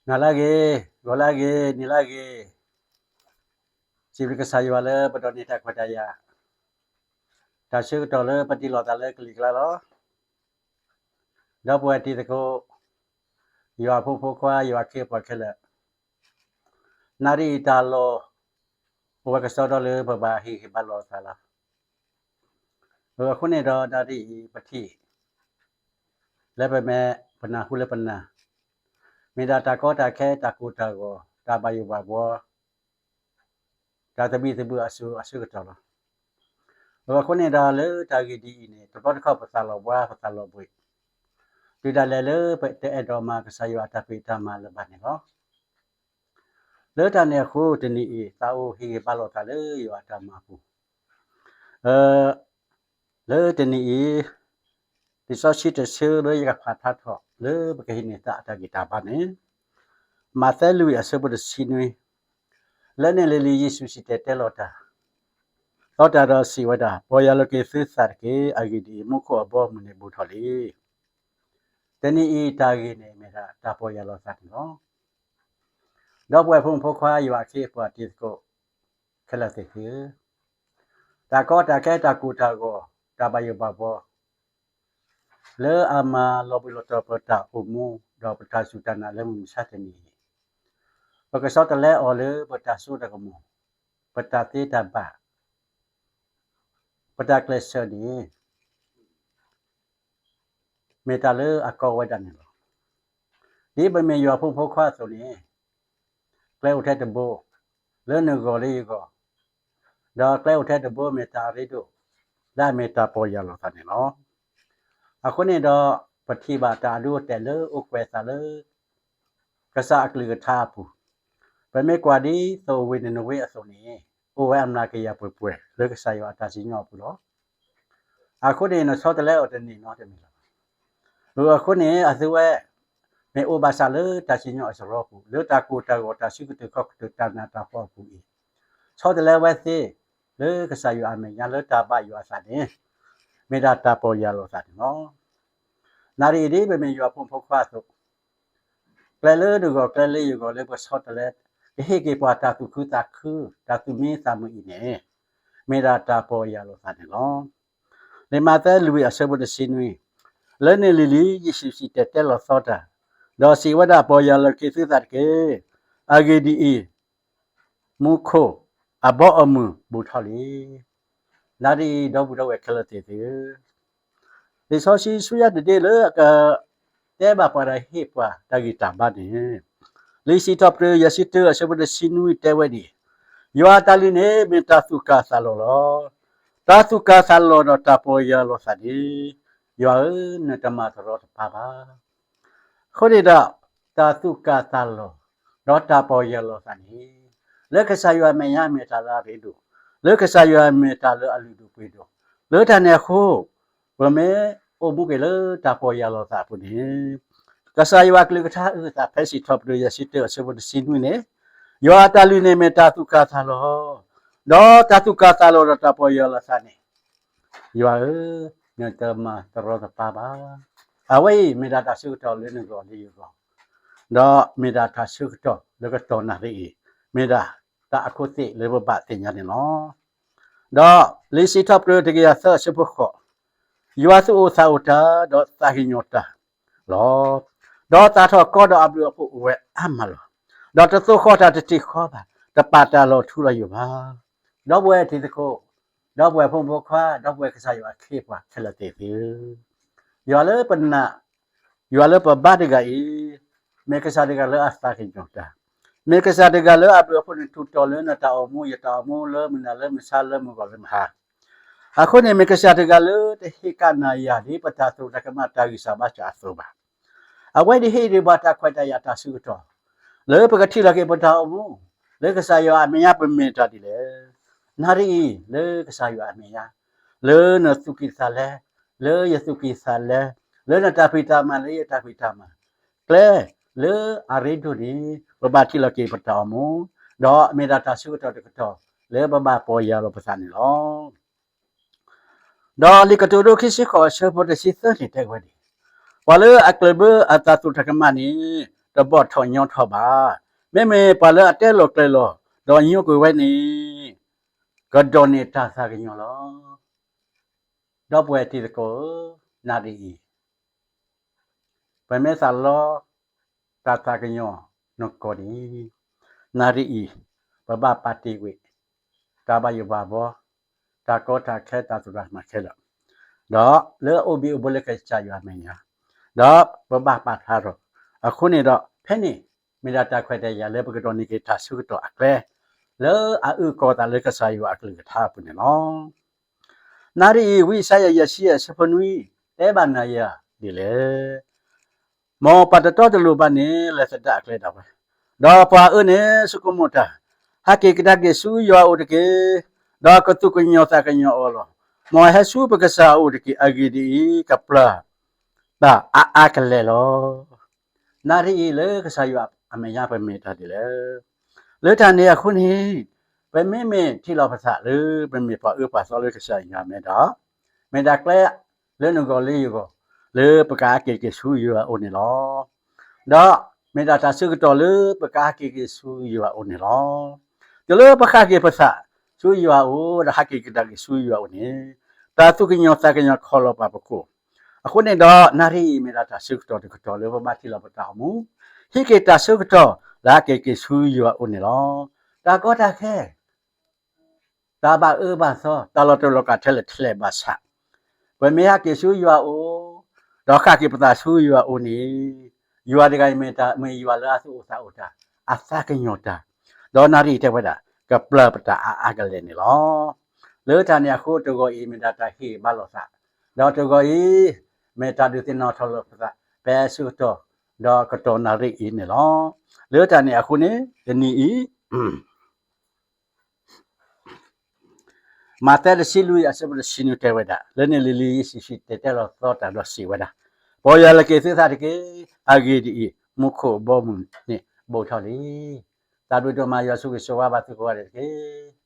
နၤလၢအဂ့ၤ, ဂီၤလၢအဂ့ၤ, နံၤလၢအဂ့ၤ, စံးဘျုးကစၢ်ယွၤလၢပဒိးန့ၢ်တၢ်ခွဲးတၢ်ယာ်, တၢ်ဆၢကတီၢ်လၢပတ့လီၤသးလၢကလံၤကျါလီၤ. ဒီပုၢ်ဝဲၢ်တံၤသကိး, ယွၤဖိမုၣ်ဖိခွါ, ယွၤအခ့အပှၤခဲလၢာ်, နၣ်ရံၣ်အံၤတၢ်လီၢ် အိၣ်ဝဲကစီဒီလၢပဘၣ်ဟ့ၣ်ဂံၢ်ဘါလိာ်သးလီၤ. အဃိန့ၣ်ဒီးနၣ်ရံၣ်အံၤပထံၣ် လၢပမဲာ် ပနၢ်ဟူလၢပနၢ်, မ့ၢ်ဒၣ်တၢ်ကီတၢ်ခဲ တၢ်ကိၢ်တၢ်ဂီၤ တၢ်ဘၣ်ယိၣ်ဘၣ်ဘှီ တၢ်သဘံၣ်သဘုၣ်အစိၤအဆၢကတီၢ်လီၤ. အဃိန့ၣ်ဒီးလၢတၢ်ဂ့ၢ်ဒ်အံၤန့ၣ် တဘျီတခီၣ်ပသးလီၤဘှါ ပသးလီၤဘှ့ၣ်, တုၤဒၣ်လဲာ်လၢပတအဲၣ်ဒိးမၤကစၢ်ယွၤအတၢ်ဖံးတၢ်မၤလၢၤဘၣ်န့ၣ်လီၤ. လၢတၢ်န့ၣ်အဃိတနံၤအံၤ သးအိၣ်ဟ့ၣ်ဂံၢ်ဘါလိာ်သးလၢယွၤအတၢ်မၤအပူၤ, လၢတနံၤအံၤ လံာ်စီဆှံတဆၢလၢယကဖးထါထီၣ်လၢပကဟံးန့ၢ်သးအတၢ်ဂံၢ်တၢ်ဘါန့ၣ်, မးသဲလွံၢ်အဆၢဖိတဆံနွံ, လၢန့ၣ်လံၤလံၤယ့ၣ်ၡူးစံၣ်တဲၤတဲလီၤတၢ် သီတၢ်ဒီးစံးဝဲဒၣ်, ပီၢ်ယၢ်လီၤက့ၤသုသးတက့ၢ်. အဂ့ၢ်ဒ်အံၤ, မူခိၣ်အဘီအမုၢ်န့ၣ်ဘူးထီၣ်လံ. တနံၤအံၤတၢ်ဂ့ၢ်န့ၣ်မ့ၢ်ဒၣ်တၢ်ပီၢ်ယၢ်လီၤသးန့ၣ်လီၤ. ဒီပုၢ်ဝဲၢ်ဖိမုၣ်ဖိခွါ ယွၤအခ့အပှၤတံၤသကိး ခဲလၢာ်သ့ၣ်ဧၢ, တၢ်ကီတၢ်ခဲ တၢ်ကိၢ်တၢ်ဂီၤ တၢ်ဘၣ်ယိၣ်ဘၣ်ဘှီ လၢအမၤလီၤဘှံးလီၤတီၤပတၢ်အိၣ်မူ ဒီးပတၢ်စူၢ်တၢ်နာ်လၢမုၢ်မဆါတနံၤအံၤ, ပကဆီတလဲအီၤလၢပတၢ်စိတၢ်ကမီၤ, ပတၢ်သ့တၢ်ဘၣ်, ပတၢ်ကျဲးစၢးန့ၣ် မ့ၢ်တၢ်လၢအကီဝဲဒၣ်န့ၣ်လီၤ. ဒ်ပမ့ၢ်ယွၤဖိမုၣ်ဖိခွါအသိးန့ၣ်, ကျဲအိၣ်ထဲတဘိ လၢနဂီၢ်လၢယဂီၢ်, ဒီးကျဲအိၣ်ထဲတဘိမ့ၢ်တၢ်အရ့ဒိၣ် လၢအမ့ၢ်တၢ်ပီၢ်ယၢ်လီၤသးန့ၣ်လီၤ. အဃိန့ၣ်ဒီး ပထံၣ်ဘၣ်တၢ်အဒိအတဲာ်လၢအိၣ်ကွဲးအသးလၢ ကစၢ်အကလုၢ်ကထါအပူၤ, ပမ့ၢ်ကွၢ်ဒ်သိးဝ့ၢ်နနဝ့အသိးန့ၣ်, အိၣ်ဝဲအမျးကယၤပှဲၤပှဲၤလၢကစၢ်ယွၤအတၢ်စံၣ်ညီၣ်အပူၤလီၤ. အဃိန့ၣ် နဆီတလဲအီၤတန့ၢ်နီတမံၤလီၤ. အဃိန့ၣ် အသုဝဲ မ့ၢ်အိၣ်ဘၣ်ဆၣ်လၢတၢ်စံၣ်ညီၣ်အစရီပူၤ လၢတၢ်ကိၢ်တၢ်ဂီၤ တၢ်ဆူကတၢၢ်ခီၣ်ကတၢၢ် တၢ်နးတၢ်ဖှီၣ်အပူၤအံၤ, ဆီတလဲဝဲသ့ လၢကစၢ်ယွၤအမဲာ်ညါ လၢတၢ်ဘၣ်ယွၤအသးန့ၣ်, မ့ၢ်ဒၣ်တၢ်ပီၢ်ယၢ်လီၤသးန့ၣ်လီၤ. နၣ်ရံၣ်အံၤဒ်ပမ့ၢ်ယွၤဖိမုၣ်ဖိခွါအသိး, ကျဲလၢနဂီၢ် ကျဲလၢယဂီၢ် လၢပဆီတလဲ ကဟ့ၣ်က့ၤပှၤတၢ်သူၣ်ခုသးခု တၢ်သူၣ်မံသးမုာ်အံၤန့ၣ်, မ့ၢ်ဒၣ်တၢ်ပီၢ်ယၢ်လီၤသးန့ၣ်လီၤ. လံာ်မးသဲလွံၢ်အဆၢဖိတဆံနွံ, လၢန့ၣ်လံၤလံၤ ယ့ၣ်ၡူးစံၣ်တဲၤတဲလီၤသီတၢ်, ဒီးစံးဝဲဒၣ်, ပီၢ်ယၢ်လီၤက့ၤသုသးတက့ၢ်. အဂ့ၢ်ဒ်အံၤ, မူခိၣ်အဘီအမုၢ်ဘူးထီၣ်လံ. နၣ်ရံၣ်အံၤ ဒီပုၢ်ဒီဝဲၢ်ခဲလၢာ်သ့ၣ်ဧၢ, လံာ်စီဆှံဆူညါတဒ့လၢအက တဲဘၣ်ပှၤဒီးဟ့ၣ်ပှၤတၢ်ဂံၢ်တၢ်ဘါန့ၣ်, လံာ်စံးထီၣ်ပတြၢၤ ယဲၢ်ဆံတၢ အဆၢဖိတဆံနွံတဲဝဲဒ်အံၤ, ယွၤအတၢ်လုၢ်န့ၣ် မ့ၢ်တၢ်သူၣ်ကၢ်သးလီၤလီၤ. တၢ်သူၣ်ကၢ်သးလီၤဒီးတၢ်ပီၢ်ယၢ်လီၤသးန့ၣ်, ယွၤဧၢ, နတမၤတရီတပါဘၣ်. အဃိန့ၣ်ဒီး တၢ်သူၣ်ကၢ်သးလီၤ ဒီးတၢ်ပီၢ်ယၢ်လီၤသးန့ၣ်, လၢကစၢ်ယွၤအမဲာ်ညါမ့ၢ်တၢ်လၢအရ့ဒိၣ်, လၢကစၢ်ယွၤမ့ၢ်တၢ်လၢအလုၢ်ဒိၣ်ပှ့ၤဒိၣ်, လၢတၢ်န့ၣ်အဃိ ပမ့ၢ်အိၣ်မူက့ၤလၢတၢ်ပီၢ်ယၢ်လီၤသးအပူၤန့ၣ်, ကစၢ်ယွၤအကလုၢ်ကထါအုၣ်အသးဖဲစံးထီၣ်ပတြၢၤ ယဲၢ်ဆံတၢ အဆၢဖိတဆံနွံန့ၣ်, ယွၤအတၢ်လုၢ်န့ၣ်မ့ၢ်တၢ်သူၣ်ကၢ်သးလီၤ, ဒီးတၢ်သူၣ်ကၢ်သးလီၤဒီးတၢ်ပီၢ်ယၢ်လီၤသးန့ၣ်, ယွၤဧၢ, နတမၤတရီတပါဘၣ်. အဝဲအံၤမ့ၢ်ဒၣ်တၢ်ဆၢကတီၢ်လၢနဂီၢ်လၢယဂီၢ်, ဒီးမ့ၢ်ဒၣ်တၢ်ဆၢကတီၢ်လၢကတီၢ်နၣ်ရံၣ်အံၤ, မ့ၢ်ဒၣ်တၢ်အခိၣ်သ့ၣ်လၢပဘၣ်သ့ၣ်ညါန့ၣ်လီၤ. ဒီးလံာ်စံးထီၣ်ပတြၢၤ တကယၤသၢ အဆၢဖိဃိး, ယွၤသူၣ်အိၣ်သးအိၣ်တၢ် ဒီးသးကညီၤတၢ်လီၤ. ဒီးသးထီၣ်ကီဒီးအဘျုးအဖှိၣ်အိၣ်ဝဲအါမးလီၤ. ဒီးတသိၣ်ဃီၣ်တၢ်တထံၣ်ဃီဘၣ်, တပာ်တၢ်လီၤထူလီၤယိာ်ဘၣ်. ဒီပုၢ်ဝဲၢ်တံၤသကိး, ဒီပုၢ်ဝဲၢ်ဖိမုၣ်ဖိခွါ, ဒီပုၢ်ဝဲၢ်ကစၢ်ယွၤအခ့အပှၤခဲလၢာ်သ့ၣ်ဧၢ, ယွၤလၢပနာ်, ယွၤလၢပဘါတဂၤအံၤ, မ့ၢ်ကစၢ်တဂၤလၢအသးကညီၤတၢ်, မ့ၢ်ကစၢ်တဂၤလၢအဘျုးအဖှိၣ်န့ၣ်ထူးတီၤလၢနတၢ်အိၣ်မူ ယတၢ်အိၣ်မူ လၢမုၢ်နၤလၢမုၢ်ဆါ လၢမုၢ်ဂီၤလၢမုၢ်ဟါ. အဃိန့ၣ် မ့ၢ်ကစၢ်တဂၤလၢတဟ့ၣ်ကနၣ်ယၤဒ်ပတၢ်သရူးတၢ်ကမၣ် တၢ်ဂံၢ်စၢ်ဘါစၢ်အသိးဘၣ်. အဝဲဒၣ်ဟ့ၣ်ဒံးပှၤတၢ်ခွဲးတၢ်ယာ်တၢ်ဆၢကတီၢ် လၢပကထံၣ်လီၤက့ၤပတၢ်အိၣ်မူ လၢကစၢ်ယွၤအမဲာ်ညါ ပမ့ၢ်တၢ်ဒ်လဲၣ်. နၣ်ရံၣ်အံၤ လၢကစၢ်ယွၤအမဲာ်ညါ, လၢနသူၣ်ကံၢ်သးလဲ, လၢယသူၣ်ကံၢ်သးလဲ, လၢနတၢ်ဖံးတၢ်မၤ လၢယတၢ်ဖံးတၢ်မၤ, ကျဲလၢအရ့ဒိၣ်န့ၣ် ပဘၣ်ထံၣ်လီၤက့ၤပတၢ်အိၣ်မူ, ဒီးမ့ၢ်ဒၣ်တၢ်ဆၢကတီၢ်တကတီၢ် လၢပဘၣ်ပီၢ်ယၢ်လီၤပသးန့ၣ်လီၤ. ဒီးလံာ်ကတိၤဒိ ခံဆံဃိး အဆၢဖိတဆံသၢန့ၣ်တဲဝဲဒ်အံၤ, ပှၤလၢအကျၢၢ်ဘၢအတၢ်သရူးတၢ်ကမၣ်န့ၣ် တဘီၣ်ထီၣ်ညီထီၣ်ဘၣ်. မ့မ့ၢ်ပှၤလၢအတဲလီၤကျဲၤလီၤ ဒီးညိကွံာ်ဝဲန့ၣ် ကဒိးန့ၢ်တၢ်သးကညီၤလီၤ. ဒီပုၢ်ဝဲၢ်တံၤသကိးဧၢ, နၣ်ရံၣ်အံၤ ပမ့ၢ်သးလီတၢ်သးကညီၤနကီၢ်န့ၣ်, နၣ်ရံၣ်အံၤ ပဘၣ်ပာ်တ့ၢ်ကွံာ် တၢ်ဘၣ်ယိၣ်ဘၣ်ဘီ, တၢ်ကီတၢ်ခဲ တၢ်သူၣ်တၢ်မၤခဲလၢာ်, ဒီးလၢအအိၣ်ဘံၣ်အိၣ်ဘၢလၢကစၢ်ယွၤအမဲာ်ညါ, ဒီးပဘၣ်ပာ်ဖျါထီၣ်. အဃိန့ၣ်ဒီး ဖဲန့ၣ် မ့ၢ်ဒၣ်တၢ်ခွဲးတၢ်ယာ်လၢပကဒိးန့ၢ်က့ၤတၢ်ဆၢကတီၢ်အကျဲ လၢအအုၣ်ကီၤသးလၢကစၢ်ယွၤအကလုၢ်ကထါအပူၤန့ၣ်လီၤ. နၣ်ရံၣ်အံၤ ဝံယၡါယၤယဲၢ်ဆံယဲၢ်အဆၢဖိနွံ တဲဘၣ်နၤယၤဒ်လဲၣ်. မ်ပှၤတတီတလိၤဘၣ်န့ၣ် လဲၤသဒၣ်အကျဲဒၣ်ဝဲ, ဒီးပှၤအၢန့ၣ် ဆိကမိၣ်တၢ်, ဟဲက့ၤကဒါက့ၤဆူယွၤအအိၣ်တက့ၢ်, ဒီးကသူၣ်ကညီၤသးကညီၤအီၤလီၤ. မ်ဟဲဆူပကစၢ်အအိၣ်တက့ၢ်, အဂ့ၢ်ဒ်အံၤ, ကပျၢ်တၢ်အါအါကလဲာ်လီၤ. နၣ်ရံၣ်အံၤလၢကစၢ်ယွၤအမဲာ်ညါ ပမ့ၢ်တၢ်ဒ်လဲၣ်. လၢတၢ်န့ၣ်အဃိန့ၣ်, ပမ့မ့ၢ်ထံၣ်လီၤပသးလၢ ပမ့ၢ်ပှၤအၢပှၤသီလၢကစၢ်ယွၤမဲာ်ဒီး, မ့ၢ်ဒၣ်ကျဲလၢနဂီၢ်လၢယဂီၢ် လၢပကဟဲက့ၤက့ၤဆူယွၤအအိၣ်န့ၣ်လီၤ. ဒီးမ့ၢ်ဒၣ်တၢ်ဆၢကတီၢ်လၢပကဟဲက့ၤက့ၤဆူယွၤအအိၣ်န့ၣ်လီၤ. တုၤလၢပဃၣ်က့ၤပသးဆူယွၤအအိၣ် ဒီးဟဲက့ၤကဒါက့ၤဆူယွၤအအိၣ်န့ၣ်, တၢ်သူၣ်ကညီၤသးကညီၤခီလီၤပှၤပခိၣ်. အဃိန့ၣ်ဒီး နၣ်ရံၣ်အံၤမ့ၢ်ဒၣ်တၢ်ဆၢကတီၢ်တကတီၢ်လၢပဘၣ်ထံၣ်လီၤပတၢ်အိၣ်မူ, ဟံးက့ၤတၢ်ဆၢကတီၢ်လၢဟဲက့ၤက့ၤဆူယွၤအအိၣ်န့ၣ်လီၤ. တၢ်ကီတၢ်ခဲ တၢ်ဘၣ်အၢဘၣ်သီ တၢ်လီၤတူာ်လီၤကာ်ထဲလဲၣ်ထဲလဲၣ်ဘၣ်ဆၣ်, ပမ့ၢ်ဟဲက့ၤဆူယွၤအအိၣ်, ဒီးဃၣ်က့ၤပသးဆူယွၤအအိၣ်န့ၣ်, ယွၤတဂၤအံၤမ့ၢ်တၢ် မ့ၢ်ယွၤလၢအသူၣ်အိၣ်သးအိၣ်တၢ်, အသးကညီၤတၢ်, ဒီးနၣ်ရံၣ်တဲဝဲဒၣ် ကပျၢ်ပတၢ်အါအါကလဲာ်န့ၣ်လီၤ. လၢတၢ်န့ၣ်အဃိ တဂီၤအံၤမ့ၢ်ဒၣ်တၢ်ဟ့ၣ်ဘါလိာ်သး, ဒီးတဂီၤအံၤ မ့ၢ်တၢ်ဒုးသ့ၣ်နီၣ်ထီၣ်လိာ်ပသး ဖဲဆၢကတီၢ် ဒီးကတီၢ်နၣ်ရံၣ်အံၤန့ၣ်လီၤ. လၢတၢ်န့ၣ်အဃိန့ၣ် တနံၤအံၤ မးသဲတဆံလွံၢ်အဆၢဖိတဆံနွံတဲဝဲဒၣ်, လၢန့ၣ်လံၤလံၤယ့ၣ်ၡူးတဲတဲလီၤသီတၢ်ဒီးစံးဝဲဒၣ်, ပီၢ်ယွၤလဲၤက့ၤသုသးတက့ၢ်, အဂ့ၢ်ဒ်အံၤ, မူခိၣ်ဘီမုၢ်န့ၣ်ဘူးထီၣ်လံ. တၢ်ဘျုးဒိၣ်မး ယွၤဆိၣ်ဂ့ၤဆိၣ်ဝါဘၣ်သုကိးဂၤဒဲးတက့ၢ်.